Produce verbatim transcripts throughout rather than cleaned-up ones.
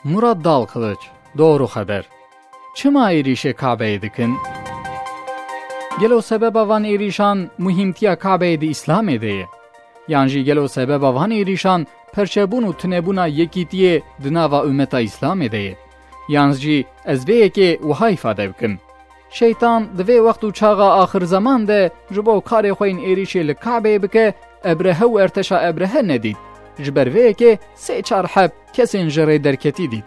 Murat Dalkılıç, Doğru Haber. Çima êrîşê Kabeyê dikin? Gelo sebeba van êrîşan muhîmtiya Kabeyê di Îslamê de ye? Yan jî gelo sebeba van êrîşan perçebûn û tunebûna yekîtiyê di nava ummeta Îslamê de ye? Yan jî ez vê yekê wiha îfade bikim. Şeytan di vê wext û çaxa axir zeman de ji bo karê xwe yên êrîşê li Kabeyê bike, Ebrehe û erteşa Ebrehe nedît. Ji ber vê yekê sê çar heb kesên ji rê derketî dît.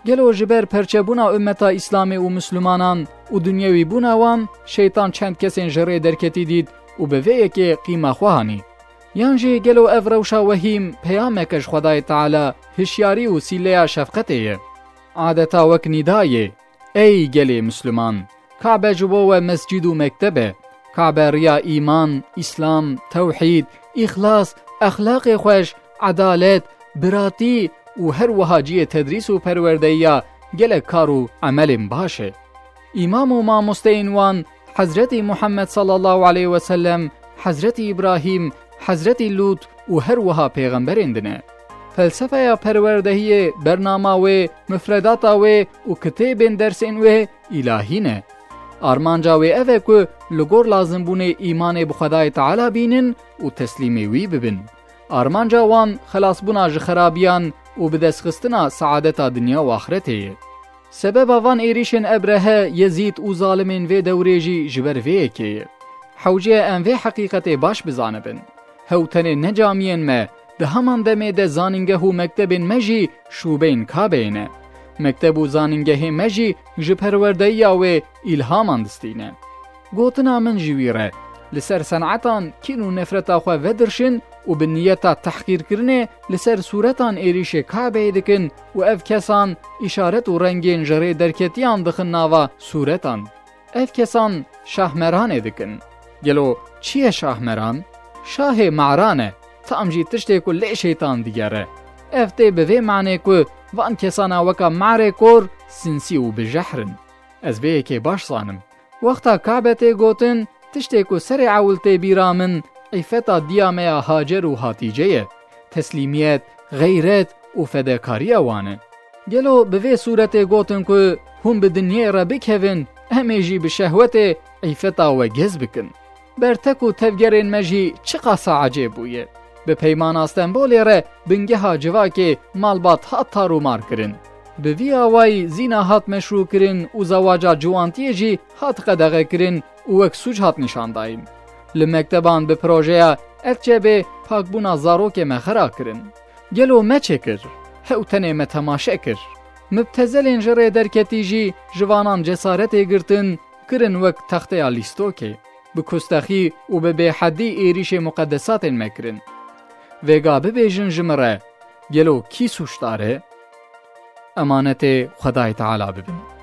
Gelo ji ber perçebûna ummeta Îslamê û Mislimanan û dinyewîbûna wan, şeytan çend kesên ji rê derketî dît û bi vê yekê qîma xwe hanî? Yan jî gelo ev rewşa wehîm peyameke ji Xwedayê Teala, hişyarî û sîleya şefqetê ye? Adeta wek nîdayê, Ey gelê Misliman, Kabe ji bo we mescîd û mekteb e. Kabe riya îman, îslam, tewhîd, îxlas, exlaqê xweş, edalet, biratî û her wiha cihê tedrîs û perwerdeyiya gelek kar û emelên baş e. Îmam û mamosteyên wan Hezretî Muhammed sallallahu aleyhi ve sellem, Hezretî Îbrahîm, Hezretî Lût û her wiha pêxemberên din e. Felsefeya perwerdehiyê, bernama wê, mifredata wê û kitêbên dersên wê îlahî ne. Armanca wê ev e ku li gor lazimbûnê îmanê bi Xwedayê Teala bînin û teslîmê wî bibin. Armanca wan xelasbûna ji xerabiyan û bidestxistina saadeta dinya û axretê ye. Sebeba van êrîşên Ebrehe, Yezîd û zalimên vê dewrê jî ji ber vê yekê ye. Hewce ye em vê heqîqetê baş bizanibin. Hew tenê ne camiyên me, di heman demê de zanîngeh û mektebên me jî şûbeyên Kabeyê ne. Mekteb û zanîngehên me jî ji perwerdeyiya wê îlhaman distîne. Gotina min ji wî re, li ser senetan kîn û nefreta xwe vedirşin û bi niyeta tehqîrkirinê li ser sûretan êrîşê Kabeyê dikin û ev kesan îşaret û rengên ji rê derketiyan dixin nava sûretan. Ev kesan şahmeranê dikin. Gelo çi ye şahmeran? Şahê maran e, tam jî tiştê ku lê şeytan digere. Ev tê bi vê manê ku van kesana weka marê kor, sinsî û bijehr in. Ez vê yekê baş zanim. Wexta Kabe tê gotin, tiştê ku serê ewil tê bîra min, îfeta diya me ya Hacer û Hatîce ye. Teslîmiyet, xeyret û fedekariya wan e. Gelo bi vê sûretê gotin ku hûn bi dinyê re bikevin, em ê jî bi şehwetê îfeta we gez bikin? Bertek û tevgerên me jî çiqasa ecêb bûye. Bi peymana Stenbolê re bingeha civakê malbat hat tarûmar kirin. Bi vî awayî zîna hat meşrû kirin û zewaca ciwantiyê jî hat qedexe kirin û wek sûc hat nîşandayîn. Li mekteban bi projeya Etçebê pakbûna zarokê me xera kirin. Gelo me çêkir? Hew tenê me temaşe kir. Mibtezelên ji rê derketî jî ji vanan cesaretê girtin, kirin wek texteya lîstokê. Bi kustexî û bi bêhedî êrîşê muqedesatên me kirin. Vêga bibêjin ji min re, gelo kî sûcdar e? Emanetê Xwedayê Teala bibin.